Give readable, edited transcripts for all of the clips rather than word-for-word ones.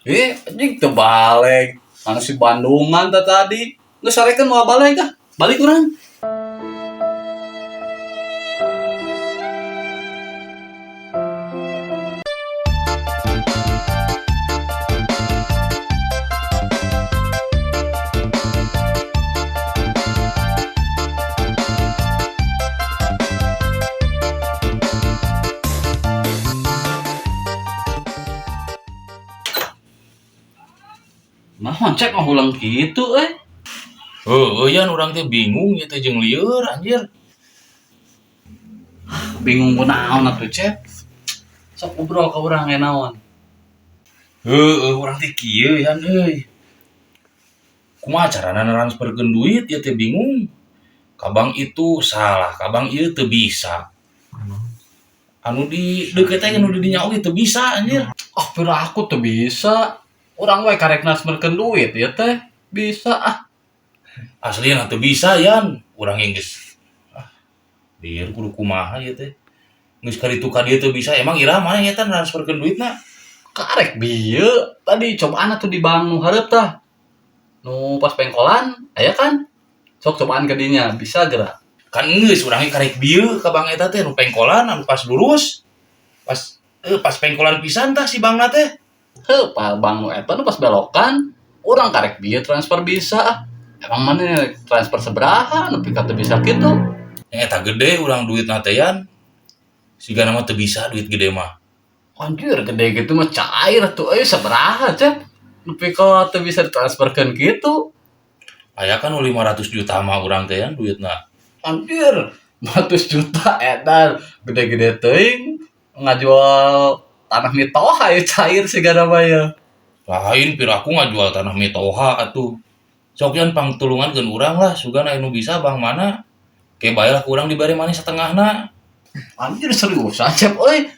Anjing teu balik. Mana si Bandungan teh tadi. Geus sarekeun moal balik ah. Balik urang. Naon cek mah ulang kitu euy. Heueuh yan urang teh bingung ieu teh jeung lieur anjir. Bingung kunaon atuh Cep. Sok ngobrol ka urang ge naon. Heueuh urang teh kieu yan euy. Kumaha carana transferkeun duit ieu teh bingung. Ka bank itu salah, ka bank ieu teu bisa. Anu di deukeut teh anu di dinya oge teu bisa anjir. Ah, pira aku teu bisa. Urang we karek transferkeun duit ieu teh. Bisa ah. Aslina teu bisa yan. Urang ge geus ah lieur kudu kumaha ieu teh. Geus kaditu ka dieu teu bisa, emang iraha maneh eta transferkeun duitna? Karek bieu tadi cobaan atuh di bank nu hareup tah. Nu pas pengkolan aya kan? Sok cobaan ka dinya bisa geura. Kan geus urang ge karek bieu ka bank eta teh nu pengkolan anu pas lurus. Pas pas pengkolan pisan tah si bankna teh. Heuh, pa bank nu eta nu pas belokan urang karek bieu transfer bisa ah. Emang maneh transfer sabaraha nepi ka teu bisa kitu? Eta gede urang duitna teh yan. Sigana mah teu bisa duit gede mah. Anjir gede gitu mah cair tuh euy sabaraha Cep? Nepi ka teu bisa ditransferkeun kitu. Aya kan nu 500 juta mah urang teh yan duitna. Anjir, 500 juta edan gede-gede teuing ngajual tanah mitoha ya cair sigana mah ya. Lain piraku ngajual tanah mitoha atuh. Sok yan pangtulungankeun urang lah sugan aya nu bisa bank mana. Ke bae lah ku urang dibere maneh satengahna. Anjir seriusan Cep euy.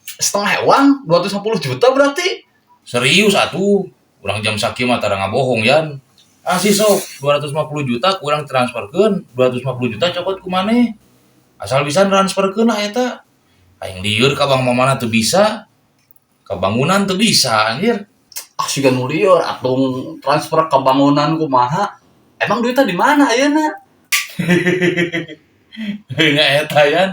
Setengah ewang 250 juta berarti. Serius atuh. Urang jam sakieu mah tara ngabohong yan. Asih sok 250 juta ku urang transferkeun, 250 juta cokot ku maneh. Asal bisa transferkeun lah eta. Aing lieur ka bank mamana teu bisa. Ka bangunan teu bisa anjir. Ah siga nu lieur atuh transfer ka bangunan kumaha. Emang duitnya di mana ayeuna? Nya eta yan.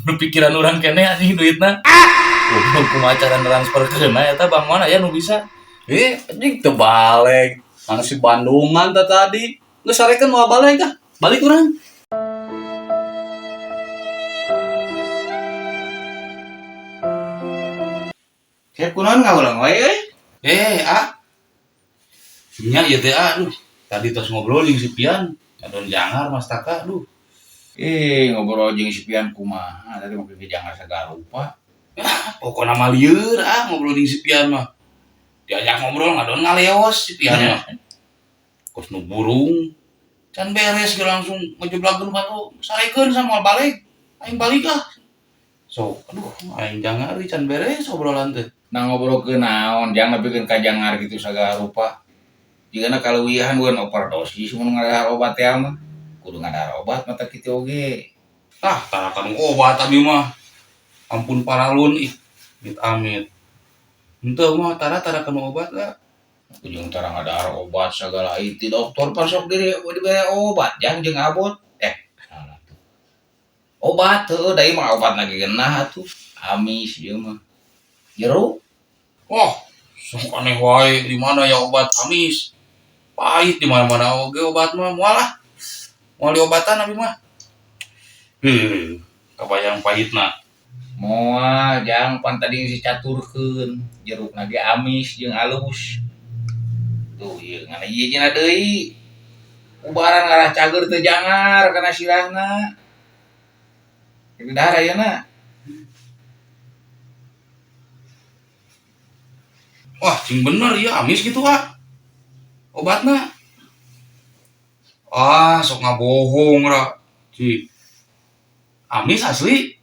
Nu pikiran urang keneh anjing duitna. Goblok kumaha cara transferkeun eta bank mana ya nu bisa. Anjing teu balik. Mana si Bandungan teh tadi. Geus sarekeun moal balik ah. Balik urang. Cep kunaon ngahuleng wae euy? Ah. Nya ieu teh aduh. Tadi tos ngobrol jeung si Pian, ngadon jangar Mas Taka aduh. Ngobrol jeung si Pian kumaha? Tadi mah ke jangar sagala rupa. Pokona mah lieur ah ngobrol jeung si Pian mah. Diajak ngobrol ngadon ngaleos si Pian mah. Kos nu burung can beres ge langsung ngejeblakeun batu, sarekeun sama balik. Aing balik ah. Sok, aduh, aing jangar can beres obrolan teh. Nah ngobrolkeun naon, jangan nepikeun ka jangar kitu sagala rupa. Jigana kaleuwihan weun overdosis mun ngadahar obat teh mah. Kudu ngadahar obat mata kitu oge. Ah, tara kanu obat abi mah. Ampun paralun ih, amit-amit. Henteu mah tara kanu obat lah. Ujung tara ngadahar obat sagala itu dokter pasok diri dibere obat jang jeung abot. Salah tuh. Obat heueuh da ieu mah obat lagi geunah atuh. Amis ieu mah. Jeruk. Wah, sok aneh wae di mana ya obat amis. Pahit di mana-mana oge obat mah moal lah. Moal diobatan abi mah. Kabayang pahitna. Moal jang pan tadi geus dicaturkeun, jerukna ge amis jeung alus. Tuh ieu ngan ieu cenah deui. Ubaran ngarah cager teu jangar kana sirahna. Rek didahar ayeuna. Wah, cing bener ya amis gitu ah. Obatna. Ah, sok ngabohong ra. Ci. Amis asli.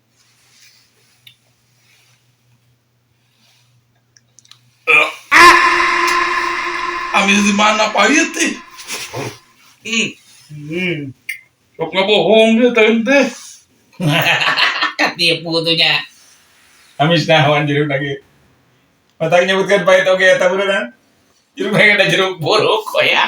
Amis di mana pahit teh? Sok ngabohong dia teh teh. Katipu tuh nya. Amis naon jeruk lagi. Matak nyebutkeun pahit oge eta beunang. Jeruk pengen ada jeruk buruk kok ya.